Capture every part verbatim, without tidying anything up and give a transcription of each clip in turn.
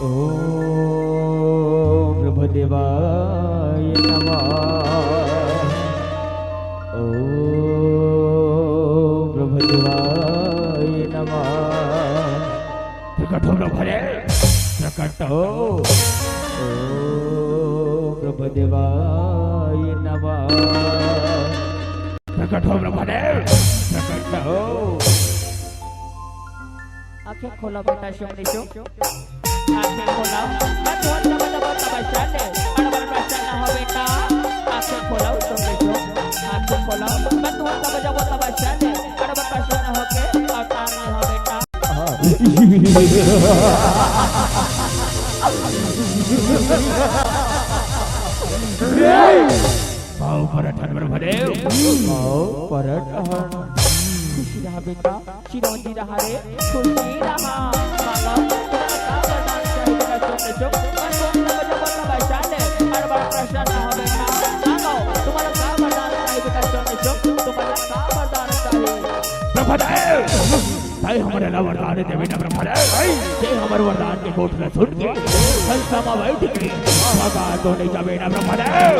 ओम ब्रह्मदेवाय नमः। ओम ब्रह्मदेवाय नमः। प्रकट हो ब्रह्मदेव, प्रकट हो। ओम ब्रह्मदेवाय नमः। प्रकट हो ब्रह्मदेव, प्रकट हो। आंखें खोलो बेटा, सुमनी सुम। आंखें खोलो। मैं तुमन तब जब तब चले, अड़बड़ प्रसन्न हो बेटा। आंखें खोलो, सुमनी सुम। आंखें खोलो। मैं तुमन तब जब तब चले, अड़बड़ प्रसन्न होके अवतार ले हो बेटा। पाँव परत हन ब्रह्मदेव। पाँव परत हन। खुशी रहा बेटा, चिरंजी रहा रे, खुशी रहा। मांगो, तुम्हारा का वरदान चाहिए बेटा, सुन ले, सुन। मैं कौन सा बजा, बजा, बजा ले। हर बार प्रसन्न हो बेटा। मांगो, तुम्हारा का वरदान चाहिए बेटा, सुन ले, सुन। तुम्हारा का वरदान चाहिए? ब्रह्मदेव, तैं हमर ला वरदान देबे ना ब्रह्मदेव। तैं हमर वरदान के गोठ ला सुन के, संसा मा बैठ के, भगा तो नहीं जाबे ना ब्रह्मदेव।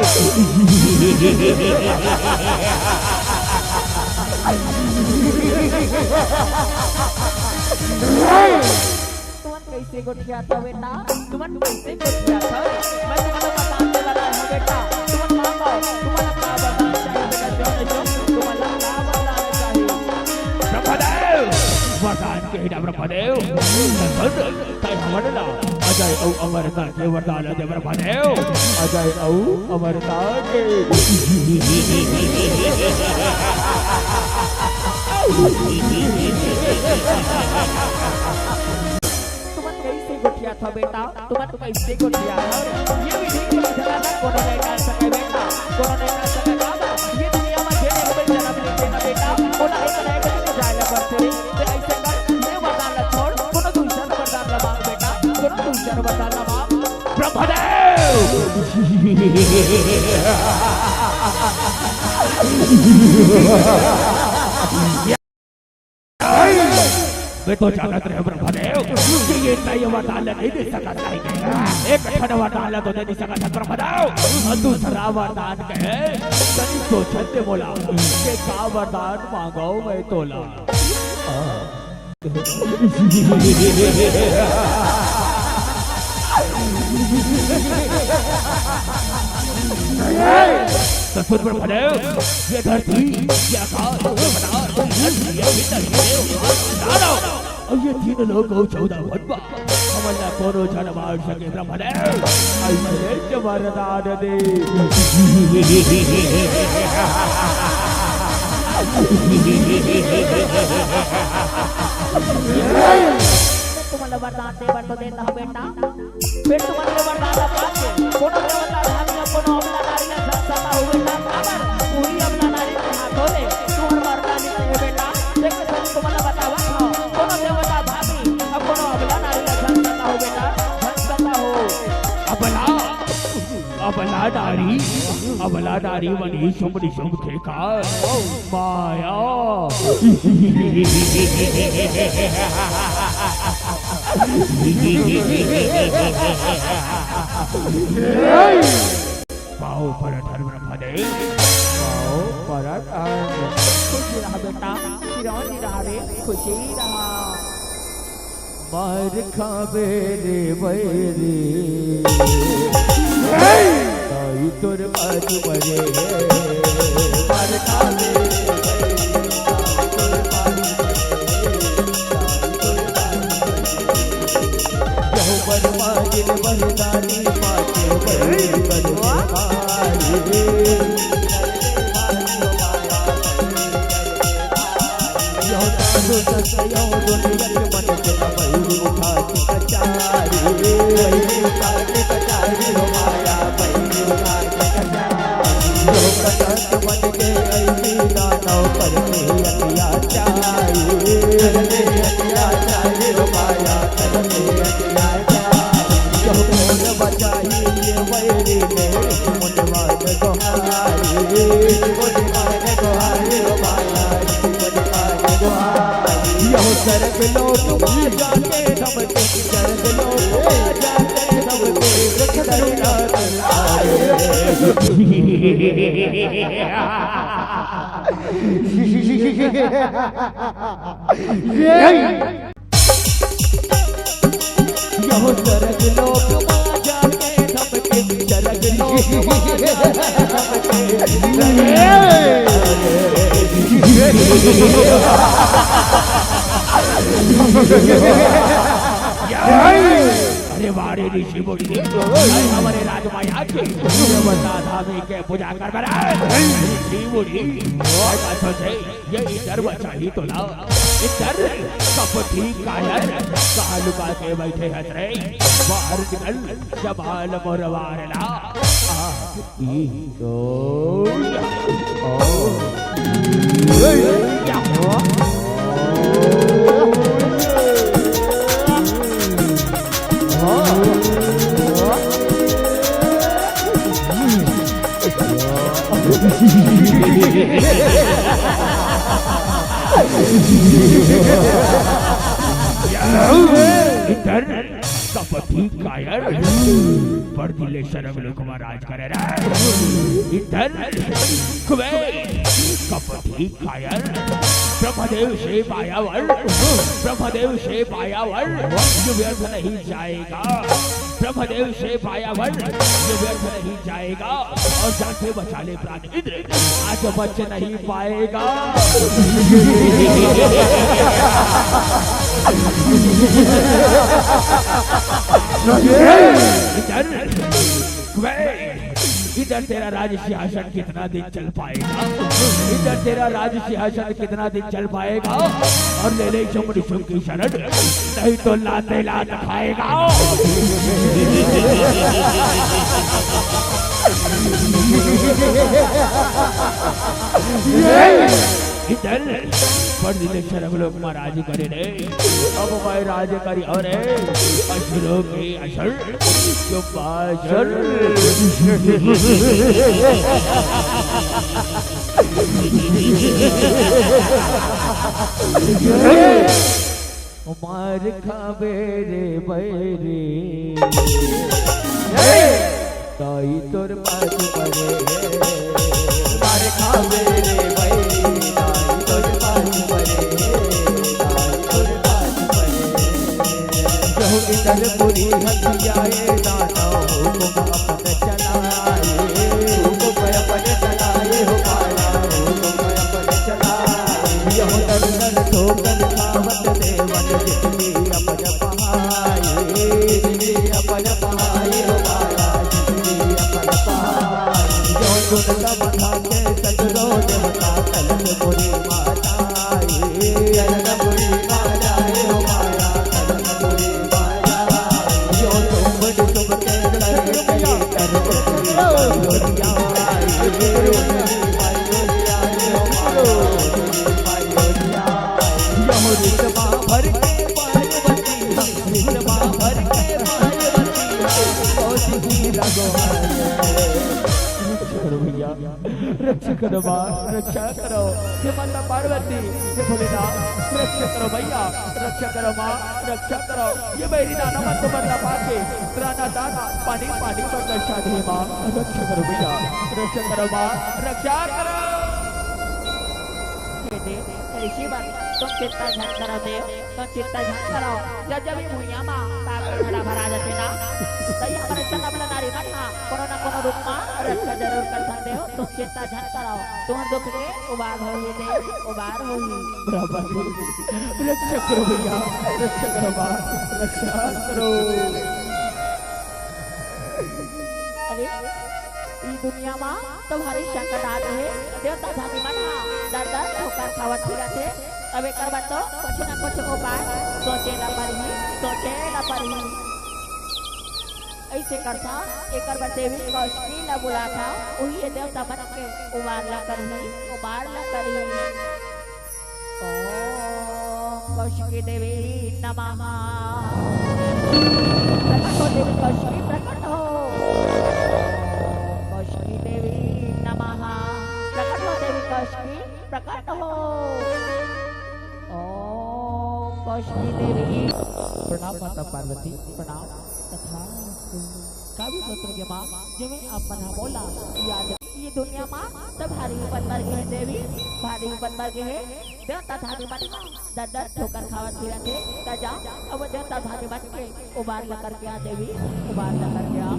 तुमन कैसे गोठियात हो बेटा? तुमन कैसे गोठियात हो? मैं तुम्हारा वरदान दे वाला हूँ बेटा। तुमन मांगो, तुम्हारा का वरदान चाहिए बेटा? जो, जो, तुम्हारा का वरदान चाहिए? ब्रह्मदेव, वरदान के ना ब्रह्मदेव। तैं हमन ला अजय अउ अमरता के वरदान दे ब्रह्मदेव। अजय अउ अमरता के। तुमन कैसे गोठियात हो बेटा? तुमन कैसे गोठियात हो? ये विधि के विधान कोनो नहीं कर सके बेटा, कोनो नहीं कर सके बाबा। ये दुनिया में जे एक बेर जन्म लेथे ना बेटा, ओला एक ना एक दिन जाए ला पड़थे। तो ऐसे कर, ये वरदान ला छोड़, कोनो दूसरा वरदान ला मांग बेटा, कोनो दूसरा वरदान ला मांग। ब्रह्मदेव! मैं तो जानत रहेंव ब्रह्मदेव कि ये तैं वरदान ला नहीं दे सकत हे। एक ठन वरदान ला तो दे नहीं सकत हे ब्रह्मदेव, अउ दूसरा वरदान के तनी सोचत दे मोला, के का वरदान मांगों मैं तोला। ससुर ब्रह्मदेव, ये धरती, ये आकाश, ये पताल, ये धरती, ये भीतर, ये दानव, अउ ये तीन लोक अउ चौदह वन मा हमन ला कोनो झन मार सके ब्रह्मदेव। अइसने च वरदान दे। तुमन ला वरदान दे बर तो देत हंव बेटा, फेर तुमन के वरदान ला पाके कोनो देवता धामी या कोनो अबला नारी ला झन सताहू बेटा, काबर उही अबला नारी के हाथों ले तुमन वरदान लेहे बेटा। देख के सही तुमन ला बतावत हंव, कोनो देवता धामी या कोनो अबला नारी ला झन सताहू बेटा, झन सताहू। अबला, अबला नारी, अबला नारी मन ही सुमरी सुम के का माया। पाँव परत हन ब्रह्मदेव, पाँव परत हन। खुशी रहा बेटा, चिरंजी रहा रे, खुशी रहा। मार खाबे रे बैरी, ताई तोर बाजू मरे। मार खाबे रे बैरी, ताई तोर बाजू मरे। ताई तोर बाजू मरे। यहो बलमा जिन बलिदानी पाछे बैरी बलमा भाई। यहो साधु संत यहो दुनिया के मन के बैरी उठा के कचारी। बैरी उठा के कचारी हो माया, बैरी उठा के कचारी। यहो कटंत बन के अइली दानव पर के अत्याचारी। कर दे अत्याचारी हो माया, कर दे अत्याचारी। यहो कौन बचाई ये वैरी ने मुनिवार को हारी, मुनिवार को हारी, ओ बाला, मुनिवार को हारी। यो सरग लोक में जाके धमके, सरग लोक में जाके धमके, दुख दर्द हारे। ये यहो सरग लोक मा जाके धमके, सरग लोक मा जाके धमके। अरे वाह रे ऋषि मुनि, अरे हमारे राजमाया जी, देवता धामी के पूजा कर बना। ऋषि मुनि, ऐसा सोचे, ये इधर बचाई तो ला। इधर कपटी कायर, कहाँ लुका के बैठे हस रे? बाहर निकल, जमाल मोरवार ला। आ, ई, ओ, ओ, ए, या, ओ। इधर कपटी कायर, परदी ले सरग लोक मा राज करे रे। इधर कुबे कपटी कायर, ब्रह्मदेव से पायावर, ब्रह्मदेव से पायावर, जो व्यर्थ नहीं जाएगा। ब्रह्मदेव से पायावर, जो व्यर्थ नहीं जाएगा। और जाके बचा ले प्राण इंद्र, आज बच नहीं पाएगा। इधर, वे, इधर तेरा राज सिंहासन कितना दिन चल पाएगा? इधर तेरा राज सिंहासन कितना दिन चल पाएगा? और ले ले चुमड़ी चुमकी शरण, नहीं तो लाते लात खाएगा। इधर परदी ले सरग लोक मा राज करे रे। अब मैं राज करी और असुरों के असुर चुपासुर। मार खाबे रे बैरी, ताई तोर पाछू परे। मार खाबे रे बैरी, ताई तोर पाछू परे, ताई तोर पाछू परे। जो इधर पूरी हथियाए दाता हुकुम अपन चलाए, हुकुम अपन चलाए हो बाला, हुकुम अपन चलाए। यह दर दर ठोकर खावत देवन जितनी अपन पहाई, जितनी अपन पहाई हो बाला, जितनी अपन पहाई। जो सुन तब खाके सगरो देवता कलक मुरी माताई, कलक मुरी माताई हो बाला, कलक मुरी रक्षा करो भैया, रक्षा करो माँ, रक्षा करो। हे माता पार्वती, हे भोलेनाथ, रक्षा करो भैया, रक्षा करो माँ, रक्षा करो। ये बैरी दानव मन तो बदला पाके त्राना दाना पानी पानी पर दर्शा दे माँ, रक्षा करो भैया, रक्षा करो माँ, रक्षा करो। हे देव, हे शिव, तुम चिंता झन करो देव, तुम चिंता झन करो। जब जब ये भुइयां मा पाप के घड़ा भरा जाथे ना, तब ये हमर चंदा वाला नारी मन हा कोनो ना कोनो रूप मा रक्षा जरूर करथन देव, तुम चिंता झन करो। तुम दुख ले उबार होही देव, उबार होही। बराबर। रक्षा करो भैया, रक्षा करो माँ, रक्षा करो। अरे, ई दुनिया मा तो भारी संकट आ गे हे। देवता धनी मन हा दर दर ठोकर खावत फिरत हे। अब एकर बर तो कुछ ना कुछ उपाय सोचे ला परही, सोचे ला परही। अइसे करथंव, एकर बर देवी कौशिकी ला बुलाथंव, उही ये देवता मन के उबार ला करही, उबार ला करही। ओम कौशिकी देवी नमः। प्रकट हो देवी कौशिकी, प्रकट हो। पार्वती प्रणाम। तथा कवि पुत्र के माँ, जिमे आप मन ह मोला याद, ये दुनिया माँ त भारी विपद बर गे हे देवी, भारी विपद बर गे हे। देवता धारी मन दस दस ठोकर खावत फिरत हे। त जा, अब देवता धारी मन के उबार ल करके आ देवी, उबार ल करके आ।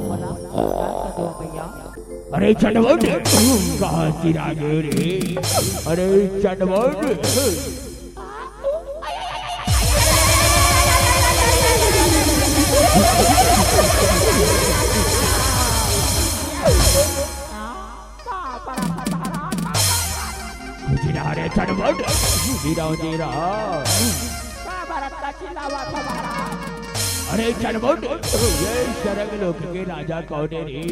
मोला उबार कर दो मैया। अरे चटवट, कहाँ चिरा गए रे? अरे चटवट। चिरा रे चटवट, चिरा, चिरा। अरे चटवट, ये सरग लोक के राजा कौन हे रे?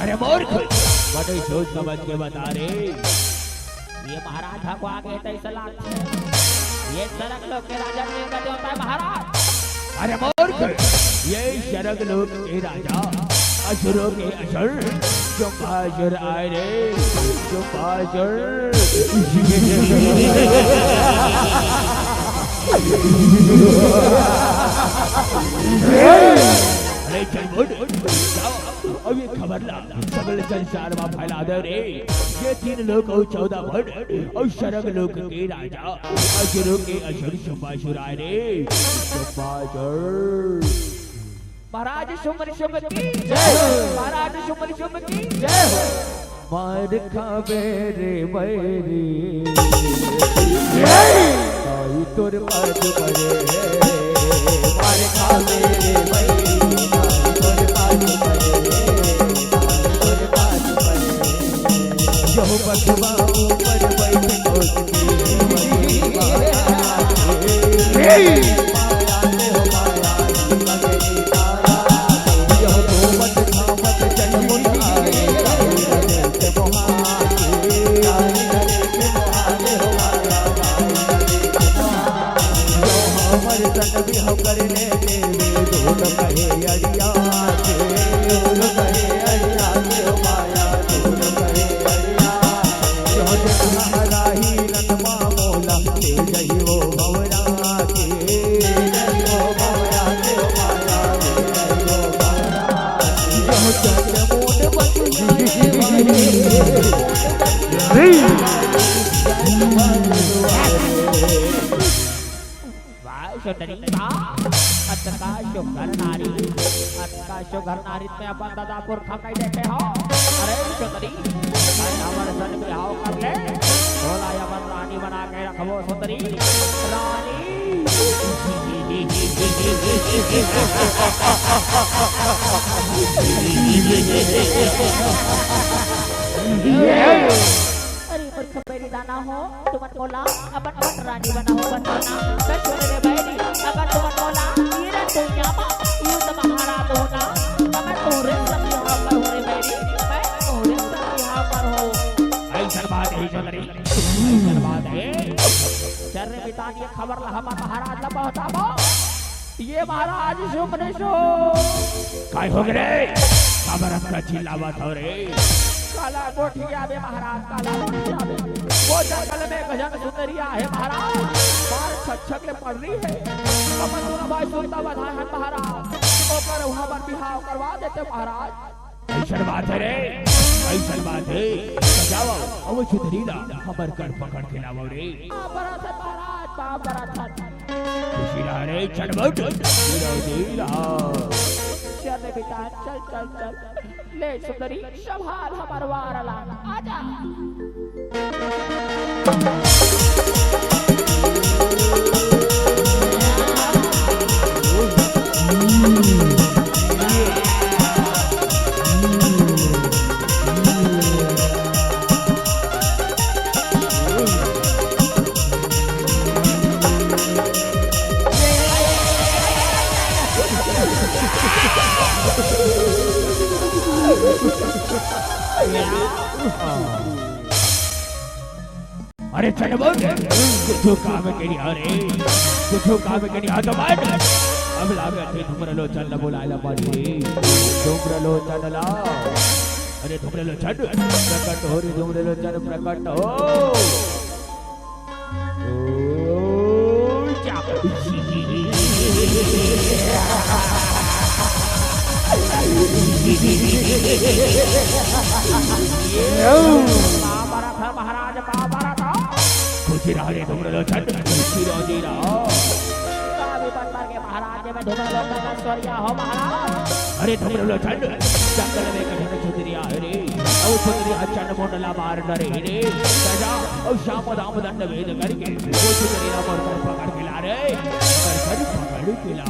अरे मूर्ख, बड़े सोच समझ के बता रे। ये महाराज ह को आगे तैसे लागथे। ये सरग लोक के राजा नहीं होगा देवता है महाराज। अरे मूर्ख, ये सरग लोक के राजा, असुरों के असुर, शुंभासुर आए रे, शुंभासुर। अरे चल उठ, उठ, उठ, जाओ। अब ये खबर ला, सगल संसार मा फैला दे रे। ये तीन लोक अउ चौदह भुवन अउ सरग लोक के राजा, असुरों के असुर शुंभासुर आए रे। शुंभासुर। महाराज शुंभ निशुंभ की जय हो। महाराज शुंभ निशुंभ की जय हो। मार खावे रे बैरी, ताई तोर पाद परे। मार खावे रे बैरी, ताई तोर पाद परे। ताई तोर पाद परे। जो बसवा ऊपर बैठ कोसती है, बसवा माया से हो माया। वाह सुंदरी वाह। अतका सुघर नारी, अतका सुघर नारी में अपन दादा पुरखा नहीं देखे हो। अरे सुंदरी, हमर सन बिहाव कर ले, तोला अपन रानी बना के रखबो सुंदरी रानी। अरे मूर्ख बैरी दाना हो, तुमन मोला अपन अपन रानी बनाओ, बस ना। मैं सुन रे बैरी, अगर तुमन मोला ये रे दुनिया मा युद्ध महाराज हो ना, तो मैं तोरे संग बिहाव कर हो रे बैरी, मैं तोरे संग बिहाव कर हो। ऐसन बात हे सुंदरी, ऐसन बात हे। चल रे मितान, ये खबर ला हमर महाराज ला पहुंचाबो। ये महाराज शुंभ निशुंभ। काय हो गे रे? काबर अतका चिल्लावत हो रे? काला गोठियाबे महाराज, काला गोठियाबे। वो जंगल में गजन सुंदरी आहे महाराज। मार छकछक ले पड़ रही है। अपन दोनों भाई सुरता बधाए हन महाराज। ओकर उहाँ पर बिहाव करवा देते महाराज। ऐसन बात हे रे, ऐसन बात हे। त जाओ, अब सुंदरी ला हमर कर पकड़ के लावो रे। बाप बरात हे महाराज, बाप बरात हे। खुशी रहा रे, चल बैठ, मेरा दिल रहा। चल रे बेटा, चल, चल, चल। ले सुंदरी, संभाल हमर वार ला। आजा। अरे चल बोल, कुछो काम के नहीं आ रे, कुछो काम के नहीं आ तो बैठ। अब लागत हे धूम्रलोचन ला बुलाए ला पड़ही। धूम्रलोचन ला, अरे धूम्रलोचन प्रकट हो रे, धूम्रलोचन प्रकट हो। ओ, जा। महाराज, महाराज। खुशी रहा रे धूम्रलोचन, खुशी रहो जी रहो। स्वामी बन के महाराज में धूम्रलोचन का स्वर्गीय हो महाराज। अरे धूम्रलोचन, जंगल में कहीं छुदरिया है रे। अउ छुदरिया चंड मुंड ला मार डरे रे। सजा अउ श्याम दाम दंड भेद करके वो छुदरिया मोर कर पकड़ के ला रे। कर कर पकड़ के ला।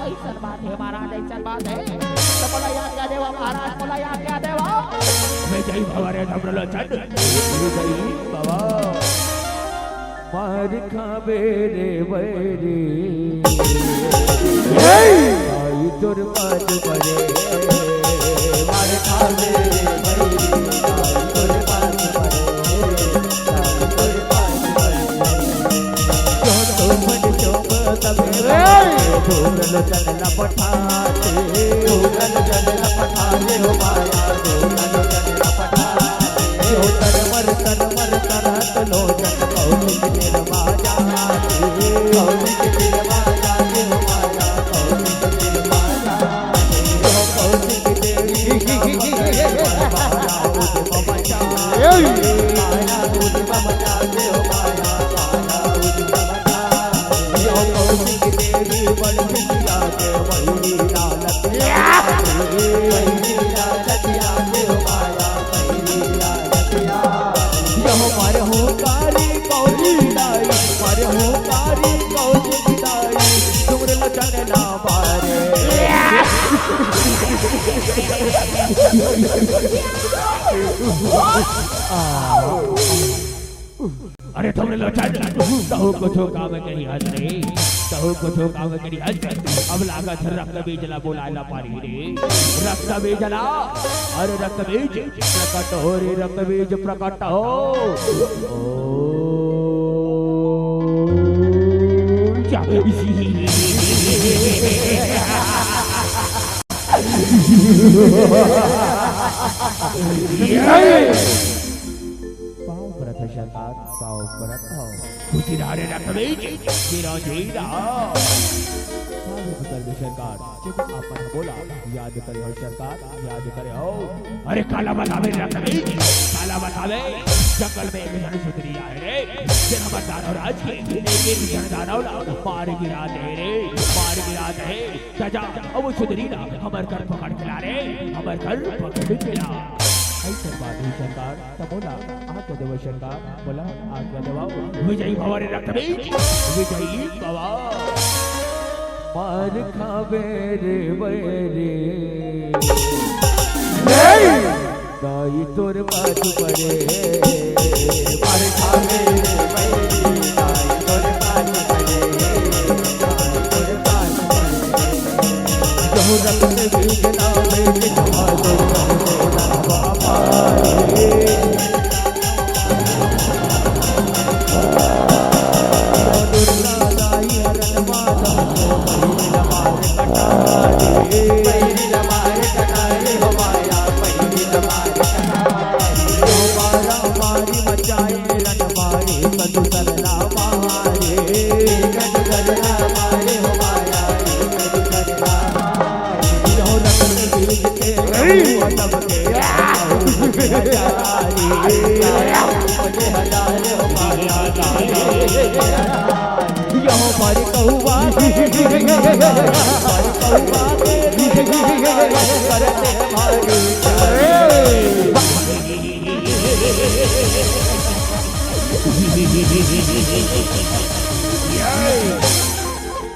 ऐसन बात है महाराज, ऐसन बात है। तो बोला या क्या देवा महाराज, बोला या क्या देवा। मैं जय भवा रे धूम्रलोचन, मैं जय भवा। मार खाबे रे बैरी, आई तोर पास पड़े। मार खाबे रे बैरी, आई तोर पास पड़े। आई तोर पास पड़े। जो तो मन जो तबे, भूल चल पठाते, भूल चल पठाते हो माया, भूल चल पठाते। जो तन मर तन मर तन तन लो जन कौशिक निर्मा जाते, कौशिक निर्मा जाते हो माया, कौशिक निर्मा जाते। जो कौशिक देवी का माया उद्भव जाते, माया उद्भव जाते हो माया, माया उद्भव जाते। यो कौशिक देवी बड़ बिटिया के वही लालच, वही लालच आते हो माया। यह मरहूंकारी कौशिक दाई, मरहूंकारी कौशिक दाई, तुमरे लचन ना मारे। अरे धूम्रलोचन, तहु कुछो काम करी हस रे, तहु कुछो काम करी हस। अब लागत हे रक्त बीज ला बुलाए ला पारी रे, रक्त बीज ला। अरे रक्त बीज प्रकट हो रे, रक्त बीज प्रकट हो। ओम जा। पाँव परत हँव सरकार, पाँव परत हँव। खुशी रहा रे रक्त बीज, जी रहो जी रहो। साधु पुत्र के सरकार, जब आपन बोला, याद करे हो सरकार, याद करे हो। अरे काला बतावे रक्त बीज, काला बतावे, जंगल में एक जन छुदरिया हे रे, जेन हमर दानव राज के एक एक जन दानव ला मार गिरा दे रे, मार गिरा दे। जा जा, अब छुदरी ला हमर कर पकड़ के ला रे, हमर कर पकड़ के ला। ऐसन बात हे सरकार, त मोला आज्ञा देवा सरकार, मोला आज्ञा देवा। विजयी भवा रे रक्त बीज, विजयी भवा। मार खाबे रे बैरी, दाई तोर पास पड़े। मार खाबे रे बैरी, दाई तोर पास पड़े, दाई तोर पास पड़े। जो रक्त बीज ना बेच खा दो, बाबा रे।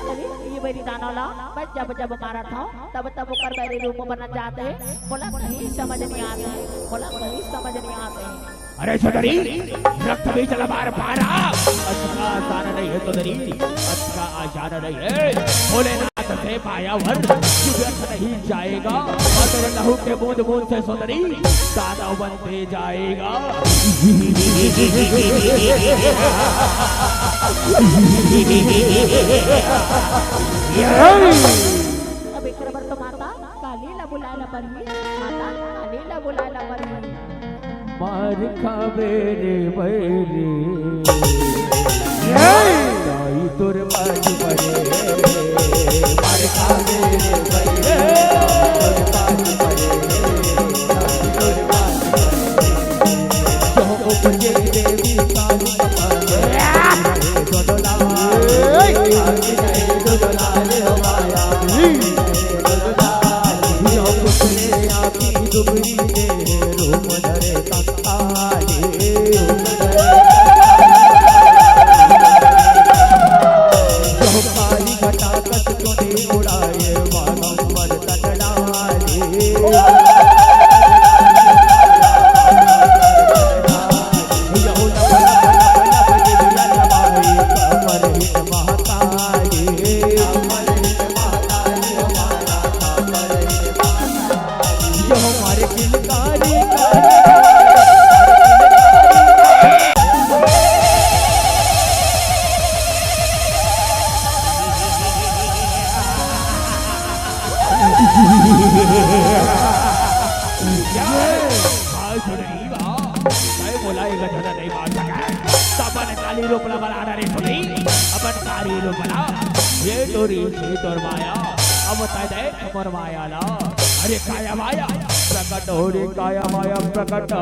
अरे, ये बैरी दानव ला मैं जब जब मारत हँव, तब तब ओकर बैरी रूप बनत जात हे। मोला कहीं समझ नइ आत हे, मोला कहीं समझ नइ आत हे। अरे छुदरी, रक्त बीज ला मार पाना अतका आसान नइ हे छुदरी, अतका आसान नइ हे। भोलेनाथ से पाया वर व्यर्थ नहीं जाएगा, अउ तेरे लहू के बूंद बूंद से छुदरी दानव बनते जाएगा। अब एकर बर तो माता काली ला बुलाए ला परही, माता काली ला बुलाए ला परही। मार खाबे रे बैरी, दाई तोर पाछू परे, मार खावे रे भैया, तोर पाछू परे, तोर पाछू परे। जो उपजे देवी काली परे, दोनों लाल, काली नहीं दोनों लाल हमारा। जो पुतले आपकी डुबरी दे, रूप धरे कंकाली। जो काली घटा कस तूने उड़ाए, मानव मर तन डाले। यो लब लब लब लब दिव्या नवाई, कमर हित महाकाली। यो हमारे किलकारी अपन काली रूप ला बला डरे सुनी, अपन काली रूप ला। ये तोरी, ये तोर माया, अब तय दे मोर माया ला। अरे काया माया प्रकट हो रे, काया माया प्रकट हो।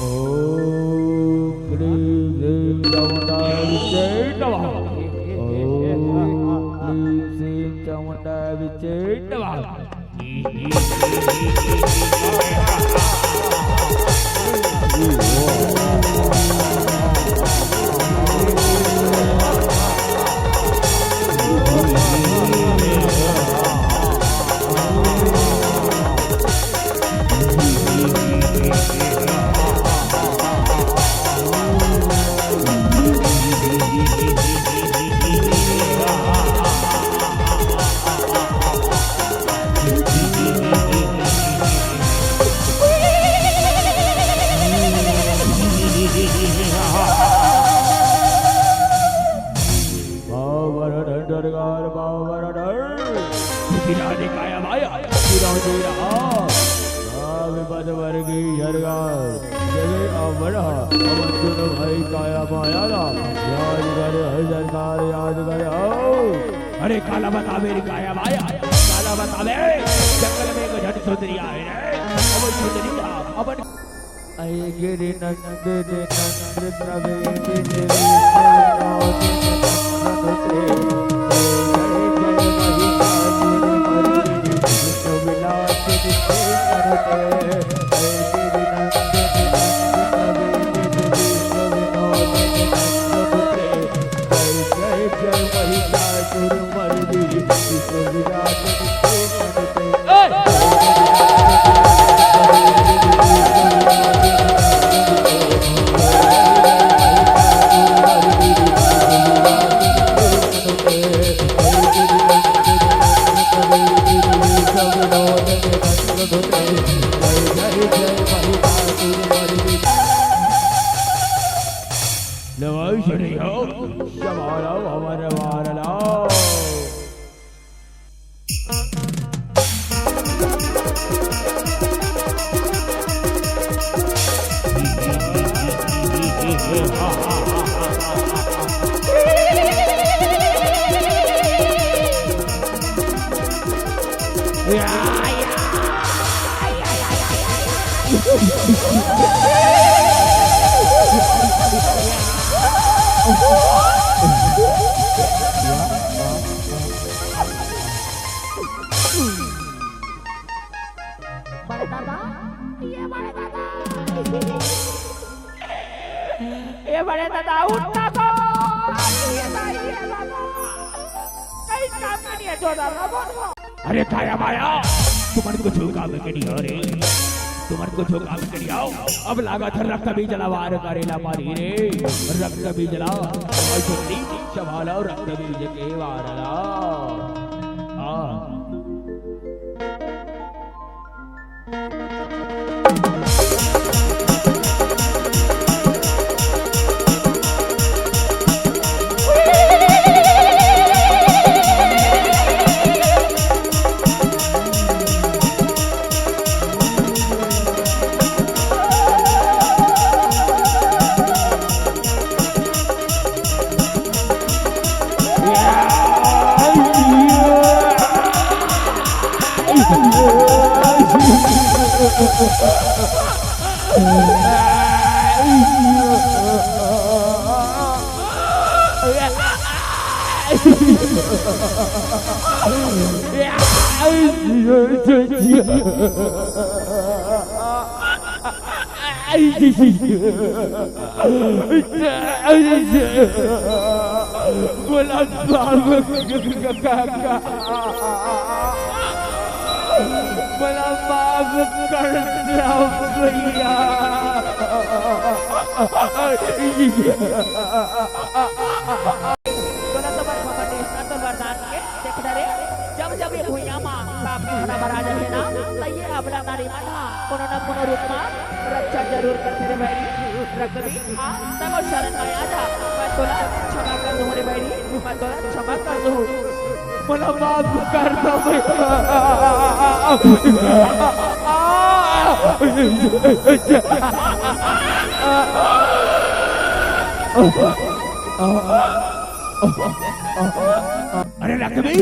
ओम क्लीं श्रीं चामुंडा विचे नमः। ओम क्लीं श्रीं चामुंडा विचे नमः। पावर डंडरगार, पावर डंड। काया माया, विपद वर्गी झरगार। जय अमर, अमर सुन भाई काया माया ला। याद कर हर सरकार याद कर आओ। अरे काला बतावे रे काया माया, काला बतावे। जंगल में एक झट सुंदरी आए रे। अब सुंदरी आ, अब ऐ गिरि नंदिनि नंदित नवेदिनि विश्वविनोदिनि नंदनुते। जय जय महिषासुर मर्दिनि विश्व विनाशिनि प्रेम तनुते। ऐ गिरि नंदिनि नंदित नवेदिनि विश्वविनोदिनि नंदनुते। जय जय जय महिषासुर मर्दिनि विश्व विनाशिनि प्रेम तनुते। ले भाई सुनियो, संभालो हमर वार ला। बड़े दादा, ये बड़े दादा। ये बड़े दादा, उठना तो। ये दाई, ये दादा। कहीं काम नहीं है, जो दादा, बोल। अरे काया माया, तुमन कुछु काम के नहीं हो रे, तुमन कुछु काम के नहीं हो। अब लागत हे रक्त बीज ला वार करेला पारी रे, रक्त बीज ला। भाई सुंदरी, संभालो रक्त बीज के वार ला। हाँ। मोला माफ, मोला माफ कर दे भैया। तोला तो बर भगवान ने इतना तो वरदान के देख डरे, जब जब ये भुइयां मा पाप के हरा भरा जाथे ना, त ये अबला नारी मन ह कोनो न कोनो रूप मा रक्षा जरूर करथे रे बहिनी। रकमी, आ, तब शरण मा आ जा, मैं तोला क्षमा कर दूं रे बहिनी, मैं तोला क्षमा कर दूं। मोला माफ कर दो भैया। अरे रकमी,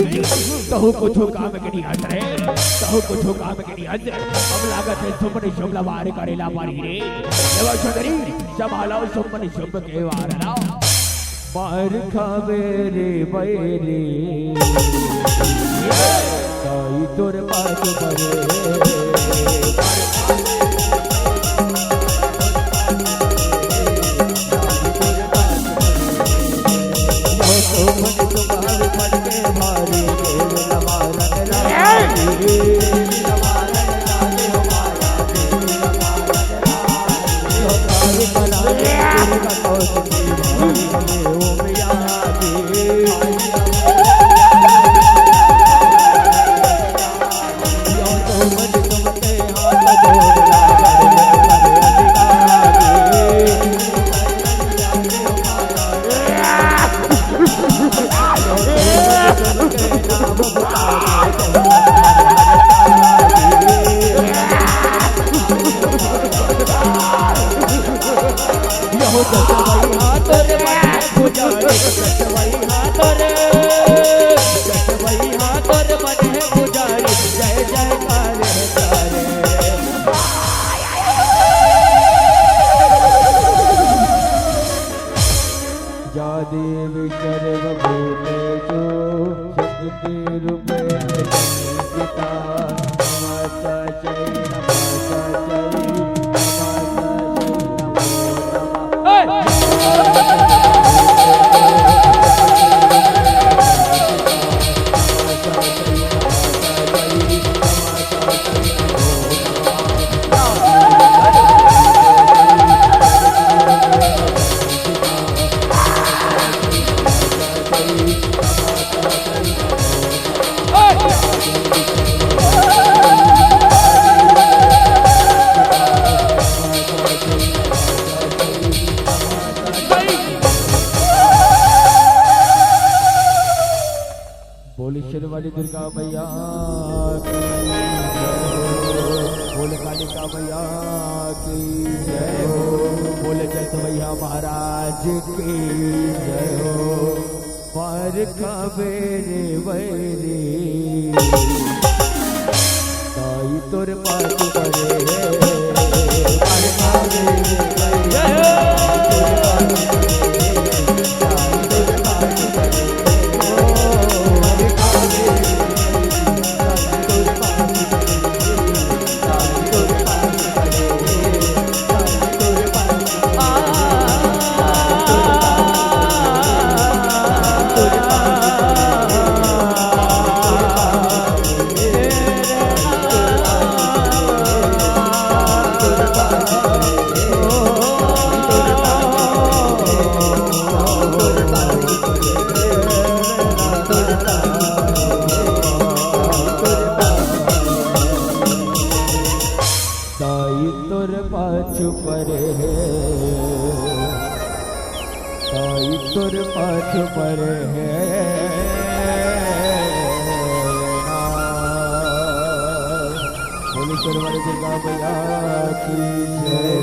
तहू कुछू काम के नहीं हस रे, तहू कुछू काम के नहीं हस। अब लागत हे सुमन शुभ ला वार करेला परी रे। देवा चौधरी, संभालो सुमन शुभ के वार ला। मार खावे रे बैरी, ताई तोर पाछ परे। या देवी सर्वभूतेषु शक्तिरूपेण संस्थिता। नमस्तस्यै, नमस्तस्यै, नमस्तस्यै, नमो नमः। बोले शेर वाली दुर्गा मैया की जय हो, बोले कालिका मैया की जय हो, बोले जय मैया महाराज की जय हो। पार खावे रे वैरी, ताई तोर पाछ परे। पार खावे रे वैरी, जय हो। ताई तोर पाछू परे हे, ताई तोर पाछू परे हे। बोले शेर वाली दुर्गा मैया की जय।